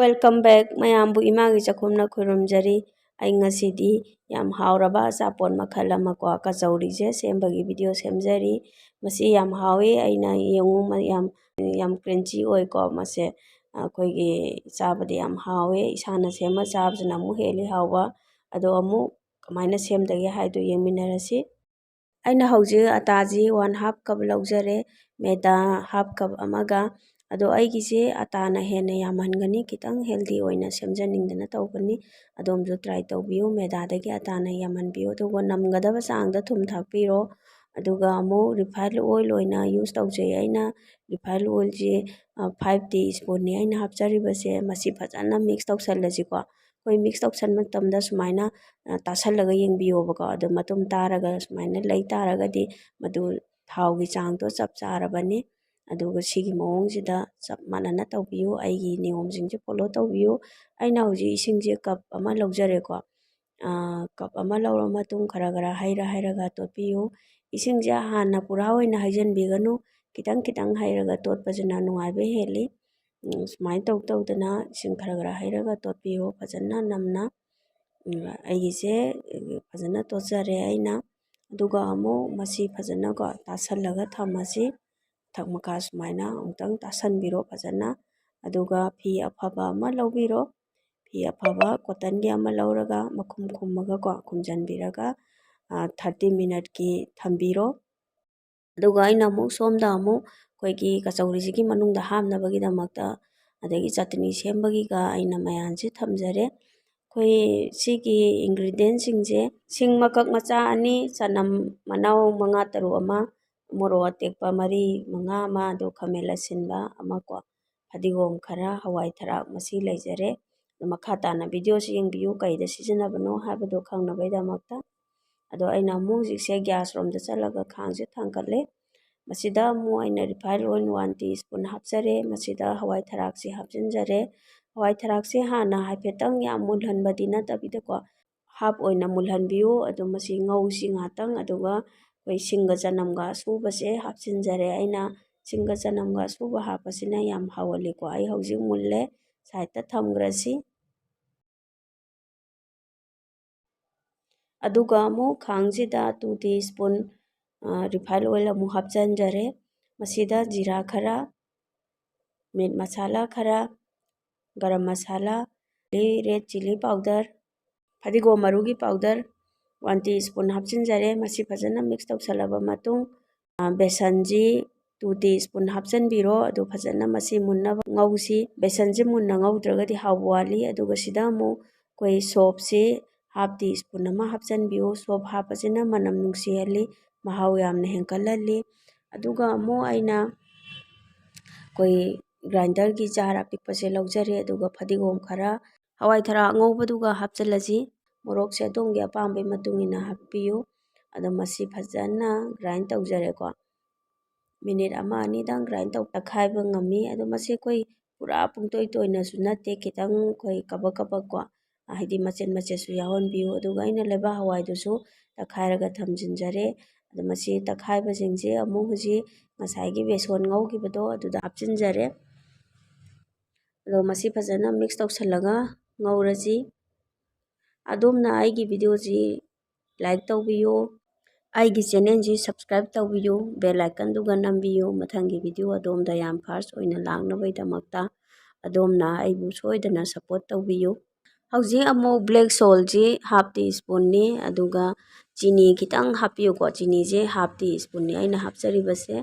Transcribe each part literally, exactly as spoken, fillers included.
Welcome back ꯃꯌꯥꯝꯕꯨ ꯏꯃꯥꯒꯤ ꯆꯥꯛꯈꯨꯝꯅ ꯈꯨꯔꯨꯝꯖꯔꯤ꯫ ꯑꯩ ꯉꯁꯤꯗꯤ ꯌꯥꯝ ꯍꯥꯎꯔꯕ ꯑꯆꯥꯄꯣꯠ ꯃꯈꯜ ꯑꯃ ꯀꯣ, ꯀꯆꯧꯔꯤꯁꯦ ꯁꯦꯝꯕꯒꯤ video ꯁꯦꯝꯖꯔꯤ꯫ ꯃꯁꯤ ꯌꯥꯝ ꯍꯥꯎꯋꯤ, ꯑꯩꯅ ꯌꯦꯡꯉꯨ ꯃ-, ꯌꯥꯝ, ꯌꯥꯝ crunchy ꯑꯣꯏꯀꯣ꯫ ꯃꯁꯦ ꯑꯩꯈꯣꯏꯒꯤ ꯆꯥꯕꯗ ꯌꯥꯝ ꯍꯥꯎꯋꯦ, ꯏꯁꯥꯅ ꯁꯦꯝꯃ ꯆꯥꯕꯁꯤꯅ ꯑꯃꯨꯛ ꯍꯦꯜꯂꯤ ꯍꯥꯎꯕ꯫ ꯑꯗꯣ ꯑꯃꯨꯛ ꯀꯃꯥꯏꯅ ꯁꯦꯝꯗꯒꯦ ꯍꯥꯏꯗꯣ ꯌꯦꯡꯃꯤꯟꯅꯔꯁꯤ꯫ ꯑꯩꯅ ꯍꯧꯖꯤꯛ ꯑꯇꯥꯁꯤ one half cup ꯂꯧꯖꯔꯦ, ꯃꯦꯗꯥ half cup ꯑꯃꯒ꯫ ꯑꯗꯣ ꯑꯩꯒꯤꯁꯦ ꯑꯇꯥꯅ ꯍꯦꯟꯅ ꯌꯥꯝꯍꯟꯒꯅꯤ, ꯈꯤꯇꯪ healthy ꯑꯣꯏꯅ ꯁꯦꯝꯖꯅꯤꯡꯗꯅ ꯇꯧꯕꯅꯤ꯫ ꯑꯗꯣꯝꯁꯨ try ꯇꯧꯕꯤꯌꯨ, ꯃꯦꯗꯥꯗꯒꯤ ꯑꯇꯥꯅ ꯌꯥꯝꯍꯟꯕꯤꯌꯨ꯫ ꯑꯗꯨꯒ ꯅꯝꯒꯗꯕ ꯆꯥꯡꯗ ꯊꯨꯝ ꯊꯥꯛꯄꯤꯔꯣ꯫ ꯑꯗꯨꯒ ꯑꯃꯨꯛ refined oil ꯑꯣꯏꯅ use ꯇꯧꯖꯩ ꯑꯩꯅ꯫ Refined oilꯁꯤ, ꯑ, five tea spoonꯅꯤ ꯑꯩꯅ ꯍꯥꯞꯆꯔꯤꯕꯁꯦ꯫ ꯃꯁꯤ ꯐꯖꯅ mix ꯇꯧꯁꯜꯂꯁꯤꯀꯣ꯫ ꯑꯩꯈꯣꯏ mix ꯇꯧꯁꯟꯕ ꯃꯇꯝꯗ ꯁꯨꯃꯥꯏꯅ, ꯑ, ꯇꯥꯁꯜꯂꯒ ꯌꯦꯡꯕꯤꯌꯣꯕꯀꯣ꯫ ꯑꯗꯣ ꯃꯇꯨꯝ ꯇꯥꯔꯒ ꯁꯨꯃꯥꯏꯅ ꯂꯩ ꯇꯥꯔꯒꯗꯤ ꯃꯗꯨ ꯊꯥꯎꯒꯤ ꯆꯥꯡꯗꯣ ꯆꯞ ꯆꯥꯔꯕꯅꯤ꯫ ꯑꯗꯨꯒ ꯁꯤꯒꯤ ꯃꯑꯣꯡꯁꯤꯗ ꯆꯞ ꯃꯥꯟꯅꯅ ꯇꯧꯕꯤꯌꯨ꯫ ꯑꯩꯒꯤ ꯅꯤꯌꯣꯝꯁꯤꯡꯁꯦ follow ꯇꯧꯕꯤꯌꯨ꯫ ꯑꯩꯅ ꯍꯧꯖꯤꯛ ꯏꯁꯤꯡꯁꯦ cup ꯑꯃ ꯂꯧꯖꯔꯦꯀꯣ꯫ ꯑ, cup ꯑꯃ ꯂꯧꯔ ꯃꯇꯨꯡ ꯈꯔ ꯈꯔ ꯍꯩꯔ ꯍꯩꯔꯒ ꯇꯣꯠꯄꯤꯌꯨ꯫ ꯏꯁꯤꯡꯁꯦ ꯍꯥꯟꯅ ꯄꯨꯔꯥ ꯑꯣꯏꯅ ꯍꯩꯖꯤꯟꯕꯤꯒꯅꯨ꯫ ꯈꯤꯇꯪ ꯈꯤꯇꯪ ꯍꯩꯔꯒ ꯇꯣꯠꯄꯁꯤꯅ ꯅꯨꯡꯉꯥꯏꯕ ꯍꯦꯜꯂꯤ꯫ ꯎꯝ, ꯁꯨꯃꯥꯏꯅ ꯇꯧ ꯇꯧꯗꯅ ꯏꯁꯤꯡ ꯈꯔ ꯈꯔ ꯍꯩꯔꯒ ꯇꯣꯠꯄꯤꯌꯨ ꯐꯖꯅ ꯅꯝꯅ꯫ ꯎꯝ, ꯑꯩꯒꯤꯁꯦ, ꯎꯝ, ꯐꯖꯅ ꯇꯣꯠꯆꯔꯦ ꯑꯩꯅ꯫ ꯑꯗꯨꯒ ꯑꯃꯨꯛ ꯃꯁꯤ ꯐꯖꯅꯀꯣ ꯇꯥꯁꯜꯂꯒ ꯊꯝꯃꯁꯤ꯫ ꯃꯊꯛ ꯃꯈꯥ ꯁꯨꯃꯥꯏꯅ ꯑꯃꯨꯛꯇꯪ ꯇꯥꯁꯟꯕꯤꯔꯣ ꯐꯖꯅ꯫ ꯑꯗꯨꯒ ꯐꯤ ꯑꯐꯕ ꯑꯃ ꯂꯧꯕꯤꯔꯣ꯫ ꯐꯤ ꯑꯐꯕ cottonꯒꯤ ꯑꯃ ꯂꯧꯔꯒ ꯃꯈꯨꯝ ꯈꯨꯝꯃꯒꯀꯣ, ꯈꯨꯝꯖꯤꯟꯕꯤꯔꯒ, ꯑ, thirty minuteꯀꯤ ꯊꯝꯕꯤꯔꯣ꯫ ꯑꯗꯨꯒ ꯑꯩꯅ ꯑꯃꯨꯛ ꯁꯣꯝꯗ ꯑꯃꯨꯛ ꯑꯩꯈꯣꯏꯒꯤ ꯀꯆꯧꯔꯤꯁꯤꯒꯤ ꯃꯅꯨꯡꯗ ꯍꯥꯞꯅꯕꯒꯤꯗꯃꯛꯇ, ꯑꯗꯒꯤ ꯆꯠꯇꯅꯤ ꯁꯦꯝꯕꯒꯤꯒ ꯑꯩꯅ ꯃꯌꯥꯟꯁꯦ ꯊꯝꯖꯔꯦ꯫ ꯑꯩꯈꯣꯏ ꯁꯤꯒꯤ ingredientꯁꯤꯡꯁꯦ, ꯁꯤꯡ ꯃꯀꯛ ꯃꯆꯥ ꯑꯅꯤ, ꯆꯅꯝ ꯃꯅꯥꯎ ꯃꯉꯥ ꯇꯔꯨꯛ ꯑꯃ, ꯃꯣꯔꯣꯛ ꯑꯇꯦꯛꯄ ꯃꯔꯤ ꯃꯉꯥ ꯑꯃ, ꯑꯗꯨ ꯈꯥꯃꯦꯟ ꯑꯁꯤꯟꯕ ꯑꯃ ꯀꯣ, ꯐꯗꯤꯒꯣꯝ ꯈꯔ, ꯍꯋꯥꯏ ꯊꯔꯥꯛ, ꯃꯁꯤ ꯂꯩꯖꯔꯦ꯫ ꯑꯗꯨ ꯃꯈꯥ ꯇꯥꯅ videoꯁꯤ ꯌꯦꯡꯕꯤꯌꯨ, ꯀꯩꯗ ꯁꯤꯖꯤꯟꯅꯕꯅꯣ ꯍꯥꯏꯕꯗꯣ ꯈꯪꯅꯕꯒꯤꯗꯃꯛꯇ꯫ ꯑꯗꯣ ꯑꯩꯅ ꯑꯃꯨꯛ ꯍꯧꯖꯤꯛꯁꯦ gasꯔꯣꯝꯗ ꯆꯠꯂꯒ ꯈꯥꯡꯁꯦ ꯊꯥꯡꯒꯠꯂꯦ꯫ ꯃꯁꯤꯗ ꯑꯃꯨꯛ ꯑꯩꯅ refined oil one teaspoon ꯍꯥꯞꯆꯔꯦ꯫ ꯃꯁꯤꯗ ꯍꯋꯥꯏ ꯊꯔꯥꯛꯁꯦ ꯍꯥꯞꯆꯤꯟꯖꯔꯦ꯫ ꯍꯋꯥꯏ ꯊꯔꯥꯛꯁꯦ ꯍꯥꯟꯅ ꯍꯥꯏꯐꯦꯠꯇꯪ ꯌꯥꯝ ꯃꯨꯜꯍꯟꯕꯗꯤ ꯅꯠꯇꯕꯤꯗꯀꯣ, half ꯑꯣꯏꯅ ꯃꯨꯜꯍꯟꯕꯤꯌꯨ꯫ ꯑꯗꯨ ꯃꯁꯤ ꯉꯧꯁꯤ ꯉꯥꯛꯇꯪ꯫ ꯑꯗꯨꯒ ꯑꯩꯈꯣꯏ ꯁꯤꯡꯒ ꯆꯅꯝꯒ ꯑꯁꯨꯕꯁꯦ ꯍꯥꯞꯆꯤꯟꯖꯔꯦ ꯑꯩꯅ꯫ ꯁꯤꯡꯒ ꯆꯅꯝꯒ ꯑꯁꯨꯕ ꯍꯥꯞꯄꯁꯤꯅ ꯌꯥꯝ ꯍꯥꯎꯍꯜꯂꯤꯀꯣ꯫ ꯑꯩ ꯍꯧꯖꯤꯛ ꯃꯨꯜꯂꯦ꯫ ꯁꯥꯏꯠꯇ ꯊꯝꯈ꯭ꯔꯁꯤ꯫ ꯑꯗꯨꯒ ꯑꯃꯨꯛ ꯈꯥꯡꯁꯤꯗ two tea spoon refined oil ꯑꯃꯨꯛ ꯍꯥꯞꯆꯤꯟꯖꯔꯦ꯫ ꯃꯁꯤꯗ ꯖꯤꯔꯥ ꯈꯔ, ꯃꯤꯠ ꯃꯁꯥꯂꯥ ꯈꯔ, ꯒꯔꯝ ꯃꯁꯥꯂꯥ, ꯔꯦꯗ ꯆꯤꯂꯤ ꯄꯥꯎꯗꯔ, ꯐꯗꯤꯒꯣꯝ ꯃꯔꯨꯒꯤ ꯄꯥꯎꯗꯔ one tea spoon ꯍꯥꯞꯆꯤꯟꯖꯔꯦ꯫ ꯃꯁꯤ ꯐꯖꯅ ꯃꯤꯛꯁ ꯇꯧꯁꯜꯂꯕ ꯃꯇꯨꯡ, ꯕꯦꯁꯟꯁꯤ two tea spoon ꯍꯥꯞꯆꯤꯟꯕꯤꯔꯣ꯫ ꯑꯗꯨ ꯐꯖꯅ ꯃꯁꯤ ꯃꯨꯟꯅꯕ ꯉꯧꯁꯤ꯫ ꯕꯦꯁꯟꯁꯤ ꯃꯨꯟꯅ ꯉꯧꯗ꯭ꯔꯒꯗꯤ ꯍꯥꯎꯕ ꯋꯥꯠꯂꯤ꯫ ꯑꯗꯨꯒ ꯁꯤꯗ ꯑꯃꯨꯛ ꯑꯩꯈꯣꯏ ꯁꯣꯞꯁꯤ half tea spoon ꯑꯃ ꯍꯥꯞꯆꯤꯟꯕꯤꯌꯨ꯫ ꯁꯣꯞ ꯍꯥꯞꯄꯁꯤꯅ ꯃꯅꯝ ꯅꯨꯡꯁꯤꯍꯜꯂꯤ, ꯃꯍꯥꯎ ꯌꯥꯝꯅ ꯍꯦꯟꯒꯠꯍꯜꯂꯤ꯫ ꯑꯗꯨꯒ ꯑꯃꯨꯛ ꯑꯩꯅ ꯑꯩꯈꯣꯏ grinderꯒꯤ jar ꯑꯄꯤꯛꯄꯁꯦ ꯂꯧꯖꯔꯦ꯫ ꯑꯗꯨꯒ ꯐꯗꯤꯒꯣꯝ ꯈꯔ, ꯍꯋꯥꯏ ꯊꯔꯥꯛ ꯑꯉꯧꯕꯗꯨꯒ ꯍꯥꯞꯆꯤꯜꯂꯁꯤ꯫ ꯃꯣꯔꯣꯛꯁꯦ ꯑꯗꯣꯝꯒꯤ ꯑꯄꯥꯝꯕꯒꯤ ꯃꯇꯨꯡ ꯏꯟꯅ ꯍꯥꯞꯄꯤꯌꯨ꯫ ꯑꯗꯣ ꯃꯁꯤ ꯐꯖꯅ grind ꯇꯧꯖꯔꯦꯀꯣ꯫ ꯃꯤꯅꯤꯠ ꯑꯃ ꯑꯅꯤꯗꯪ grind ꯇꯧ, ꯇꯛꯈꯥꯏꯕ ꯉꯝꯃꯤ꯫ ꯑꯗꯣ ꯃꯁꯤ ꯑꯩꯈꯣꯏ ꯄꯨꯔꯥ ꯄꯨꯡꯇꯣꯏ ꯇꯣꯏꯅꯁꯨ ꯅꯠꯇꯦ, ꯈꯤꯇꯪ ꯑꯩꯈꯣꯏ ꯀꯕꯛ ꯀꯕꯛ ꯀꯣ, ꯍꯥꯏꯗꯤ ꯃꯆꯦꯠ ꯃꯆꯦꯠꯁꯨ ꯌꯥꯎꯍꯟꯕꯤꯌꯨ꯫ ꯑꯗꯨꯒ ꯑꯩꯅ ꯂꯩꯕꯥꯛ ꯍꯋꯥꯏꯗꯨꯁꯨ ꯇꯛꯈꯥꯏꯔꯒ ꯊꯝꯖꯤꯟꯖꯔꯦ꯫ ꯑꯗꯣ ꯃꯁꯤ ꯇꯛꯈꯥꯏꯕꯁꯤꯡꯁꯦ ꯑꯃꯨꯛ ꯍꯧꯖꯤꯛ ꯉꯁꯥꯏꯒꯤ ꯕꯦꯁꯣꯟ ꯉꯧꯈꯤꯕꯗꯣ ꯑꯗꯨꯗ ꯍꯥꯞꯆꯤꯟꯖꯔꯦ꯫ ꯑꯗꯣ ꯃꯁꯤ ꯐꯖꯅ ꯃꯤꯛꯁ ꯇꯧꯁꯜꯂꯒ ꯉꯧꯔꯁꯤ꯫ ꯑꯗꯣꯝꯅ ꯑꯩꯒꯤ ꯚꯤꯗꯤꯑꯣꯁꯤ like ꯇꯧꯕꯤꯌꯨ, ꯑꯩꯒꯤ ꯆꯦꯅꯦꯜꯁꯤ subscribe ꯇꯧꯕꯤꯌꯨ, bell iconꯗꯨꯒ ꯅꯝꯕꯤꯌꯨ꯫ ꯃꯊꯪꯒꯤ ꯚꯤꯗꯤꯑꯣ ꯑꯗꯣꯝꯗ ꯌꯥꯝ first ꯑꯣꯏꯅ ꯂꯥꯛꯅꯕꯒꯤꯗꯃꯛꯇ ꯑꯗꯣꯝꯅ ꯑꯩꯕꯨ ꯁꯣꯏꯗꯅ support ꯇꯧꯕꯤꯌꯨ꯫ ꯍꯧꯖꯤꯛ ꯑꯃꯨꯛ black saltꯁꯤ half tea spoonꯅꯤ, ꯑꯗꯨꯒ ꯆꯤꯅꯤ ꯈꯤꯇꯪ ꯍꯥꯞꯄꯤꯌꯨꯀꯣ꯫ ꯆꯤꯅꯤꯁꯦ half tea spoonꯅꯤ ꯑꯩꯅ ꯍꯥꯞꯆꯔꯤꯕꯁꯦ꯫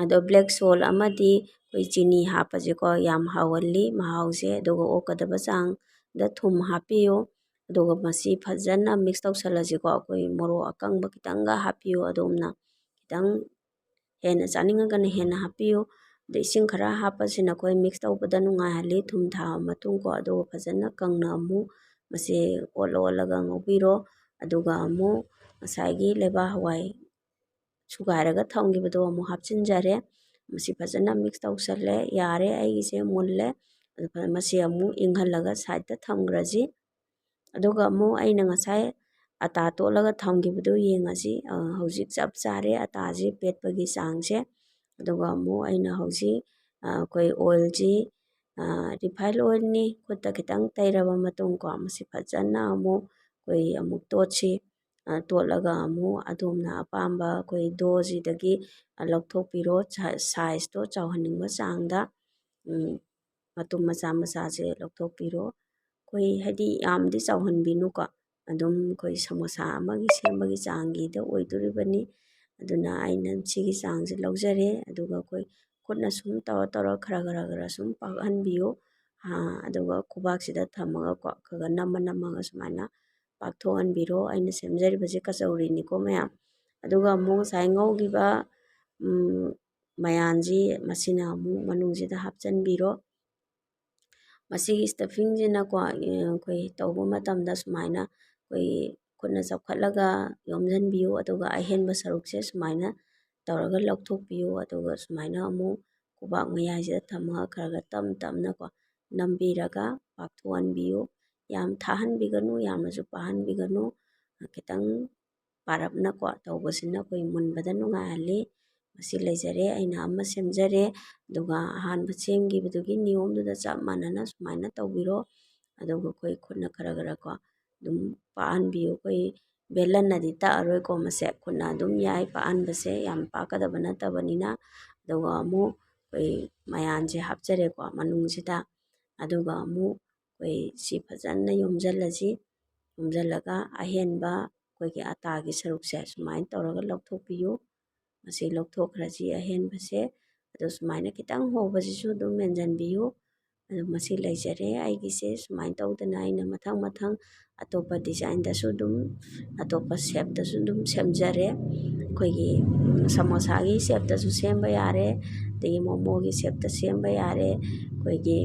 ꯑꯗꯣ black salt ꯑꯃꯗꯤ ꯑꯩꯈꯣꯏ ꯆꯤꯅꯤ ꯍꯥꯞꯄꯁꯦꯀꯣ ꯌꯥꯝ ꯍꯥꯎꯍꯜꯂꯤ ꯃꯍꯥꯎꯁꯦ꯫ ꯑꯗꯨꯒ ꯑꯣꯛꯀꯗꯕ ꯆꯥꯡꯗ ꯊꯨꯝ ꯍꯥꯞꯄꯤꯌꯨ꯫ ꯑꯗꯨꯒ ꯃꯁꯤ ꯐꯖꯅ ꯃꯤꯛꯁ ꯇꯧꯁꯜꯂꯁꯤꯀꯣ꯫ ꯑꯩꯈꯣꯏ ꯃꯣꯔꯣꯛ ꯑꯀꯪꯕ ꯈꯤꯇꯪꯒ ꯍꯥꯞꯄꯤꯌꯨ ꯑꯗꯣꯝꯅ, ꯈꯤꯇꯪ ꯍꯦꯟꯅ ꯆꯥꯅꯤꯡꯉꯒꯅ ꯍꯦꯟꯅ ꯍꯥꯞꯄꯤꯌꯨ꯫ ꯑꯗꯣ ꯏꯁꯤꯡ ꯈꯔ ꯍꯥꯞꯄꯁꯤꯅ ꯑꯩꯈꯣꯏ ꯃꯤꯛꯁ ꯇꯧꯕꯗ ꯅꯨꯡꯉꯥꯏꯍꯜꯂꯤ꯫ ꯊꯨꯝ ꯊꯥꯕ ꯃꯇꯨꯡꯀꯣ, ꯑꯗꯨꯒ ꯐꯖꯅ ꯀꯪꯅ ꯑꯃꯨꯛ ꯃꯁꯤ ꯑꯣꯠꯂ ꯑꯣꯠꯂꯒ ꯉꯧꯕꯤꯔꯣ꯫ ꯑꯗꯨꯒ ꯑꯃꯨꯛ ꯉꯁꯥꯏꯒꯤ ꯂꯩꯕꯥꯛ ꯍꯋꯥꯏ ꯁꯨꯒꯥꯏꯔꯒ ꯊꯝꯈꯤꯕꯗꯣ ꯑꯃꯨꯛ ꯍꯥꯞꯆꯤꯟꯖꯔꯦ꯫ ꯃꯁꯤ ꯐꯖꯅ ꯃꯤꯛꯁ ꯇꯧꯁꯜꯂꯦ꯫ ꯌꯥꯔꯦ, ꯑꯩꯒꯤꯁꯦ ꯃꯨꯜꯂꯦ꯫ ꯑꯗꯨ ꯐ-, ꯃꯁꯤ ꯑꯃꯨꯛ ꯏꯪꯍꯜꯂꯒ ꯁꯥꯏꯠꯇ ꯊꯝꯈ꯭ꯔꯁꯤ꯫ ꯑꯗꯨꯒ ꯑꯃꯨꯛ ꯑꯩꯅ ꯉꯁꯥꯏ ꯑꯇꯥ ꯇꯣꯠꯂꯒ ꯊꯝꯈꯤꯕꯗꯨ ꯌꯦꯡꯉꯁꯤ꯫ ꯑ, ꯍꯧꯖꯤꯛ ꯆꯞ ꯆꯥꯔꯦ ꯑꯇꯥꯁꯤ ꯄꯦꯠꯄꯒꯤ ꯆꯥꯡꯁꯦ꯫ ꯑꯗꯨꯒ ꯑꯃꯨꯛ ꯑꯩꯅ ꯍꯧꯖꯤꯛ, ꯑ, ꯑꯩꯈꯣꯏ ꯑꯣꯏꯜꯁꯤ ꯔꯤꯐꯥꯏꯟ ꯑꯣꯏꯜꯅꯤ꯫ ꯈꯨꯠꯇ ꯈꯤꯇꯪ ꯇꯩꯔꯕ ꯃꯇꯨꯡꯀꯣ, ꯃꯁꯤ ꯐꯖꯅ ꯑꯃꯨꯛ ꯑꯩꯈꯣꯏ ꯑꯃꯨꯛ ꯇꯣꯠꯁꯤ꯫ ꯇꯣꯠꯂꯒ ꯑꯃꯨꯛ ꯑꯗꯣꯝꯅ ꯑꯄꯥꯝꯕ ꯑꯩꯈꯣꯏ ꯗꯣꯁꯤꯗꯒꯤ ꯂꯧꯊꯣꯛꯄꯤꯔꯣ꯫ ꯁꯥꯏꯖꯇꯣ ꯆꯥꯎꯍꯟꯅꯤꯡꯕ ꯆꯥꯡꯗ ꯃꯇꯨꯝ ꯃꯆꯥ ꯃꯆꯥꯁꯦ ꯂꯧꯊꯣꯛꯄꯤꯔꯣ꯫ ꯑꯩꯈꯣꯏ ꯍꯥꯏꯗꯤ ꯌꯥꯝꯗꯤ ꯆꯥꯎꯍꯟꯕꯤꯅꯨꯀꯣ, ꯑꯗꯨꯝ ꯑꯩꯈꯣꯏ ꯁꯃꯣꯁꯥ ꯑꯃꯒꯤ ꯁꯦꯝꯕꯒꯤ ꯆꯥꯡꯒꯤꯗ ꯑꯣꯏꯗꯣꯔꯤꯕꯅꯤ꯫ ꯑꯗꯨꯅ ꯑꯩꯅ ꯁꯤꯒꯤ ꯆꯥꯡꯁꯦ ꯂꯧꯖꯔꯦ꯫ ꯑꯗꯨꯒ ꯑꯩꯈꯣꯏ ꯈꯨꯠꯅ ꯁꯨꯝ ꯇꯧꯔ ꯇꯧꯔ ꯈꯔ ꯈꯔ ꯈꯔ ꯁꯨꯝ ꯄꯥꯛꯍꯟꯕꯤꯌꯨ꯫ ꯑꯗꯨꯒ ꯈꯨꯕꯥꯛꯁꯤꯗ ꯊꯝꯃꯒꯀꯣ, ꯈꯔ ꯈꯔ ꯅꯝꯃ ꯅꯝꯃꯒ ꯁꯨꯃꯥꯏꯅ ꯄꯥꯛꯊꯣꯛꯍꯟꯕꯤꯔꯣ꯫ ꯑꯩꯅ ꯁꯦꯝꯖꯔꯤꯕꯁꯦ ꯀꯆꯧꯔꯤꯅꯤꯀꯣ ꯃꯌꯥꯝ꯫ ꯑꯗꯨꯒ ꯑꯃꯨꯛ ꯉꯁꯥꯏ ꯉꯧꯈꯤꯕ ꯃꯌꯥꯟꯁꯤ ꯃꯁꯤꯅ ꯑꯃꯨꯛ ꯃꯅꯨꯡꯁꯤꯗ ꯍꯥꯞꯆꯤꯟꯕꯤꯔꯣ꯫ ꯃꯁꯤꯒꯤ ꯁ꯭ꯇꯐꯤꯡꯁꯤꯅꯀꯣ, ꯑꯩꯈꯣꯏ ꯇꯧꯕ ꯃꯇꯝꯗ ꯁꯨꯃꯥꯏꯅ ꯑꯩꯈꯣꯏ ꯈꯨꯠꯅ ꯆꯞꯈꯠꯂꯒ ꯌꯣꯝꯁꯤꯟꯕꯤꯌꯨ꯫ ꯑꯗꯨꯒ ꯑꯍꯦꯟꯕ ꯁꯔꯨꯛꯁꯦ ꯁꯨꯃꯥꯏꯅ ꯇꯧꯔꯒ ꯂꯧꯊꯣꯛꯄꯤꯌꯨ꯫ ꯑꯗꯨꯒ ꯁꯨꯃꯥꯏꯅ ꯑꯃꯨꯛ ꯈꯨꯕꯥꯛ ꯃꯌꯥꯏꯁꯤꯗ ꯊꯝꯃꯒ ꯈꯔ ꯈꯔ ꯇꯞ ꯇꯞꯅꯀꯣ ꯅꯝꯕꯤꯔꯒ ꯄꯥꯛꯊꯣꯛꯍꯟꯕꯤꯌꯨ꯫ ꯌꯥꯝ ꯊꯥꯍꯟꯕꯤꯒꯅꯨ, ꯌꯥꯝꯅꯁꯨ ꯄꯥꯍꯟꯕꯤꯒꯅꯨ꯫ ꯈꯤꯇꯪ ꯄꯥꯔꯞꯅꯀꯣ ꯇꯧꯕꯁꯤꯅ ꯑꯩꯈꯣꯏ ꯃꯨꯟꯕꯗ ꯅꯨꯡꯉꯥꯏꯍꯜꯂꯤ꯫ ꯃꯁꯤ ꯂꯩꯖꯔꯦ, ꯑꯩꯅ ꯑꯃ ꯁꯦꯝꯖꯔꯦ꯫ ꯑꯗꯨꯒ ꯑꯍꯥꯟꯕ ꯁꯦꯝꯈꯤꯕꯗꯨꯒꯤ ꯅꯤꯌꯣꯝꯗꯨꯗ ꯆꯞ ꯃꯥꯟꯅꯅ ꯁꯨꯃꯥꯏꯅ ꯇꯧꯕꯤꯔꯣ꯫ ꯑꯗꯨꯒ ꯑꯩꯈꯣꯏ ꯈꯨꯠꯅ ꯈꯔ ꯈꯔꯀꯣ ꯑꯗꯨꯝ ꯄꯥꯛꯍꯟꯕꯤꯌꯨ꯫ ꯑꯩꯈꯣꯏ ꯕꯦꯂꯟꯅꯗꯤ ꯇꯛꯑꯔꯣꯏꯀꯣ, ꯃꯁꯦ ꯈꯨꯠꯅ ꯑꯗꯨꯝ ꯌꯥꯏ ꯄꯥꯛꯍꯟꯕꯁꯦ, ꯌꯥꯝ ꯄꯥꯛꯀꯗꯕ ꯅꯠꯇꯕꯅꯤꯅ꯫ ꯑꯗꯨꯒ ꯑꯃꯨꯛ ꯑꯩꯈꯣꯏ ꯃꯌꯥꯟꯁꯦ ꯍꯥꯞꯆꯔꯦꯀꯣ ꯃꯅꯨꯡꯁꯤꯗ꯫ ꯑꯗꯨꯒ ꯑꯃꯨꯛ ꯑꯩꯈꯣꯏ ꯁꯤ ꯐꯖꯅ ꯌꯣꯝꯁꯤꯜꯂꯁꯤ꯫ ꯌꯣꯝꯁꯤꯜꯂꯒ ꯑꯍꯦꯟꯕ ꯑꯩꯈꯣꯏꯒꯤ ꯑꯇꯥꯒꯤ ꯁꯔꯨꯛꯁꯦ ꯁꯨꯃꯥꯏꯅ ꯇꯧꯔꯒ ꯂꯧꯊꯣꯛꯄꯤꯌꯨ꯫ ꯃꯁꯤ ꯂꯧꯊꯣꯛꯈ꯭ꯔꯁꯤ ꯑꯍꯦꯟꯕꯁꯦ꯫ ꯑꯗꯣ ꯁꯨꯃꯥꯏꯅ ꯈꯤꯇꯪ ꯍꯣꯕꯁꯤꯁꯨ ꯑꯗꯨꯝ ꯃꯦꯟꯁꯤꯟꯕꯤꯌꯨ꯫ ꯑꯗꯣ ꯃꯁꯤ ꯂꯩꯖꯔꯦ ꯑꯩꯒꯤꯁꯦ꯫ ꯁꯨꯃꯥꯏꯅ ꯇꯧꯗꯅ ꯑꯩꯅ ꯃꯊꯪ ꯃꯊꯪ ꯑꯇꯣꯞꯄ ꯗꯤꯖꯥꯏꯟꯗꯁꯨ ꯑꯗꯨꯝ, ꯑꯇꯣꯞꯄ ꯁꯦꯞꯇꯁꯨ ꯑꯗꯨꯝ ꯁꯦꯝꯖꯔꯦ꯫ ꯑꯩꯈꯣꯏꯒꯤ ꯁꯃꯣꯁꯥꯒꯤ ꯁꯦꯞꯇꯁꯨ ꯁꯦꯝꯕ ꯌꯥꯔꯦ, ꯑꯗꯒꯤ ꯃꯣꯃꯣꯒꯤ ꯁꯦꯞꯇ ꯁꯦꯝꯕ ꯌꯥꯔꯦ, ꯑꯩꯈꯣꯏꯒꯤ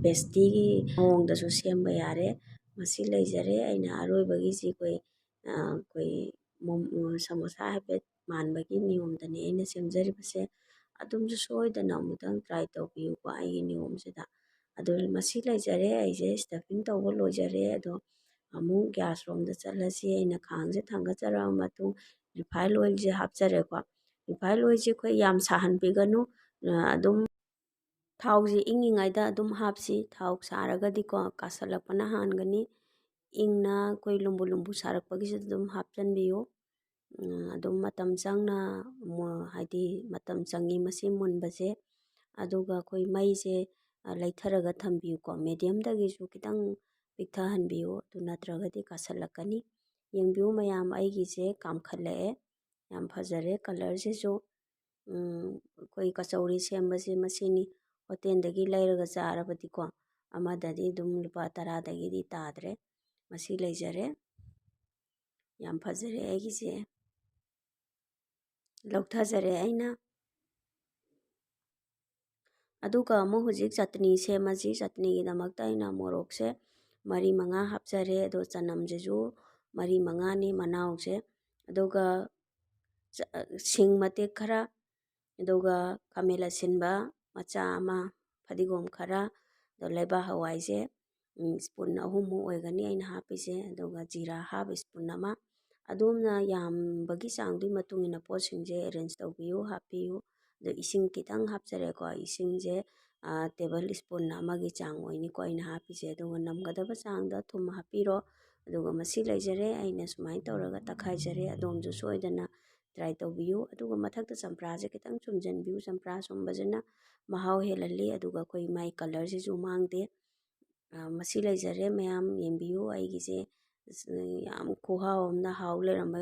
ꯄꯦꯁꯇ꯭ꯔꯤꯒꯤ ꯃꯑꯣꯡꯗꯁꯨ ꯁꯦꯝꯕ ꯌꯥꯔꯦ꯫ ꯃꯁꯤ ꯂꯩꯖꯔꯦ꯫ ꯑꯩꯅ ꯑꯔꯣꯏꯕꯒꯤꯁꯤ ꯑꯩꯈꯣꯏ ꯑꯩꯈꯣꯏ ꯁꯃꯣꯁꯥ ꯍꯥꯏꯐꯦꯠ ꯃꯥꯟꯕꯒꯤ ꯅꯤꯌꯣꯝꯗꯅꯤ ꯑꯩꯅ ꯁꯦꯝꯖꯔꯤꯕꯁꯦ꯫ ꯑꯗꯨꯝꯁꯨ ꯁꯣꯏꯗꯅ ꯑꯃꯨꯛꯇꯪ ꯇ꯭ꯔꯥꯏ ꯇꯧꯕꯤꯌꯨꯀꯣ ꯑꯩꯒꯤ ꯅꯤꯌꯣꯝꯁꯤꯗ꯫ ꯑꯗꯨ ꯃꯁꯤ ꯂꯩꯖꯔꯦ, ꯑꯩꯁꯦ ꯁ꯭ꯇꯐꯤꯡ ꯇꯧꯕ ꯂꯣꯏꯖꯔꯦ꯫ ꯑꯗꯣ ꯑꯃꯨꯛ ꯒ꯭ꯌꯥꯁ ꯔꯣꯝꯗ ꯆꯠꯂꯁꯤ꯫ ꯑꯩꯅ ꯈꯥꯡꯁꯦ ꯊꯥꯡꯒꯠꯆꯔꯕ ꯃꯇꯨꯡ ꯔꯤꯐꯥꯏꯟ ꯑꯣꯏꯜꯁꯦ ꯍꯥꯞꯆꯔꯦꯀꯣ꯫ ꯔꯤꯐꯥꯏꯟ ꯑꯣꯏꯜꯁꯦ ꯑꯩꯈꯣꯏ ꯌꯥꯝ ꯁꯥꯍꯟꯕꯤꯒꯅꯨ, ꯑꯗꯨꯝ ꯊꯥꯎꯁꯤ ꯏꯪꯉꯤꯉꯩꯗ ꯑꯗꯨꯝ ꯍꯥꯞꯁꯤ꯫ ꯊꯥꯎ ꯁꯥꯔꯒꯗꯤꯀꯣ, ꯀꯥꯁꯜꯂꯛꯄꯅ ꯍꯥꯟꯒꯅꯤ꯫ ꯏꯪꯅ ꯑꯩꯈꯣꯏ ꯂꯨꯝꯕꯨ ꯂꯨꯝꯕꯨ ꯁꯥꯔꯛꯄꯒꯤꯁꯤꯗ ꯑꯗꯨꯝ ꯍꯥꯞꯆꯤꯟꯕꯤꯌꯨ꯫ ꯎꯝ, ꯑꯗꯨꯝ ꯃꯇꯝ ꯆꯪꯅ ꯃꯨ-, ꯍꯥꯏꯗꯤ ꯃꯇꯝ ꯆꯪꯉꯤ ꯃꯁꯤ ꯃꯨꯟꯕꯁꯦ꯫ ꯑꯗꯨꯒ ꯑꯩꯈꯣꯏ ꯃꯩꯁꯦ, ꯑ, ꯂꯩꯊꯔꯒ ꯊꯝꯕꯤꯌꯨꯀꯣ꯫ ꯃꯦꯗꯤꯌꯝꯗꯒꯤꯁꯨ ꯈꯤꯇꯪ ꯄꯤꯛꯊꯍꯟꯕꯤꯌꯨ, ꯑꯗꯨ ꯅꯠꯇ꯭ꯔꯒꯗꯤ ꯀꯥꯁꯜꯂꯛꯀꯅꯤ꯫ ꯌꯦꯡꯕꯤꯌꯨ ꯃꯌꯥꯝ, ꯑꯩꯒꯤꯁꯦ ꯀꯥꯝꯈꯠꯂꯛꯑꯦ꯫ ꯌꯥꯝ ꯐꯖꯔꯦ ꯀꯂꯔꯁꯤꯁꯨ꯫ ꯎꯝ, ꯑꯩꯈꯣꯏ ꯀꯆꯧꯔꯤ ꯁꯦꯝꯕꯁꯦ ꯃꯁꯤꯅꯤ꯫ ꯍꯣꯇꯦꯜꯗꯒꯤ ꯂꯩꯔꯒ ꯆꯥꯔꯕꯗꯤꯀꯣ, ꯑꯃꯗꯗꯤ ꯑꯗꯨꯝ ꯂꯨꯄꯥ ꯇꯔꯥꯗꯒꯤꯗꯤ ꯇꯥꯗ꯭ꯔꯦ꯫ ꯃꯁꯤ ꯂꯩꯖꯔꯦ꯫ ꯌꯥꯝ ꯐꯖꯔꯦ ꯑꯩꯒꯤꯁꯦ꯫ ꯂꯧꯊꯖꯔꯦ ꯑꯩꯅ꯫ ꯑꯗꯨꯒ ꯑꯃꯨꯛ ꯍꯧꯖꯤꯛ ꯆꯠꯅꯤ ꯁꯦꯝꯃꯁꯤ꯫ ꯆꯠꯅꯤꯒꯤꯗꯃꯛꯇ ꯑꯩꯅ ꯃꯣꯔꯣꯛꯁꯦ ꯃꯔꯤ ꯃꯉꯥ ꯍꯥꯞꯆꯔꯦ꯫ ꯑꯗꯣ ꯆꯅꯝꯁꯤꯁꯨ ꯃꯔꯤ ꯃꯉꯥꯅꯤ ꯃꯅꯥꯎꯁꯦ꯫ ꯑꯗꯨꯒ ꯆ-, ꯁꯤꯡ ꯃꯇꯦꯛ ꯈꯔ, ꯑꯗꯨꯒ ꯈꯥꯃꯦꯟ ꯑꯁꯤꯟꯕ ꯃꯆꯥ ꯑꯃ, ꯐꯗꯤꯒꯣꯝ ꯈꯔ, ꯑꯗꯣ ꯂꯩꯕꯥꯛ ꯍꯋꯥꯏꯁꯦ, ꯎꯝ, ꯁ꯭ꯄꯨꯟ ꯑꯍꯨꯝꯃꯨꯛ ꯑꯣꯏꯒꯅꯤ ꯑꯩꯅ ꯍꯥꯞꯄꯤꯁꯦ꯫ ꯑꯗꯨꯒ ꯖꯤꯔꯥ half ꯁ꯭ꯄꯨꯟ ꯑꯃ꯫ ꯑꯗꯣꯝꯅ ꯌꯥꯝꯕꯒꯤ ꯆꯥꯡꯗꯨꯒꯤ ꯃꯇꯨꯡ ꯏꯟꯅ ꯄꯣꯠꯁꯤꯡꯁꯦ arrange ꯇꯧꯕꯤꯌꯨ, ꯍꯥꯞꯄꯤꯌꯨ꯫ ꯑꯗꯣ ꯏꯁꯤꯡ ꯈꯤꯇꯪ ꯍꯥꯞꯆꯔꯦꯀꯣ꯫ ꯏꯁꯤꯡꯁꯦ, ꯑ, table spoon ꯑꯃꯒꯤ ꯆꯥꯡ ꯑꯣꯏꯅꯤꯀꯣ ꯑꯩꯅ ꯍꯥꯞꯄꯤꯁꯦ꯫ ꯑꯗꯨꯒ ꯅꯝꯒꯗꯕ ꯆꯥꯡꯗ ꯊꯨꯝ ꯍꯥꯞꯄꯤꯔꯣ꯫ ꯑꯗꯨꯒ ꯃꯁꯤ ꯂꯩꯖꯔꯦ꯫ ꯑꯩꯅ ꯁꯨꯃꯥꯏꯅ ꯇꯧꯔꯒ ꯇꯛꯈꯥꯏꯖꯔꯦ꯫ ꯑꯗꯣꯝꯁꯨ ꯁꯣꯏꯗꯅ try ꯇꯧꯕꯤꯌꯨ꯫ ꯑꯗꯨꯒ ꯃꯊꯛꯇ ꯆꯝꯄ꯭ꯔꯥꯁꯦ ꯈꯤꯇꯪ ꯁꯨꯝꯖꯤꯟꯕꯤꯌꯨ꯫ ꯆꯝꯄ꯭ꯔꯥ ꯁꯨꯝꯕꯁꯤꯅ ꯃꯍꯥꯎ ꯍꯦꯜꯍꯜꯂꯤ꯫ ꯑꯗꯨꯒ ꯑꯩꯈꯣꯏ ꯃꯥꯏ colourꯁꯤꯁꯨ ꯃꯥꯡꯗꯦ꯫ ꯑ, ꯃꯁꯤ ꯂꯩꯖꯔꯦ ꯃꯌꯥꯝ, ꯌꯦꯡꯕꯤꯌꯨ꯫ ꯑꯩꯒꯤꯁꯦ, ꯑꯁ, ꯌꯥꯝ ꯈꯨꯍꯥꯎ ꯑꯃꯅ ꯍꯥꯎ ꯂꯩꯔꯝꯕ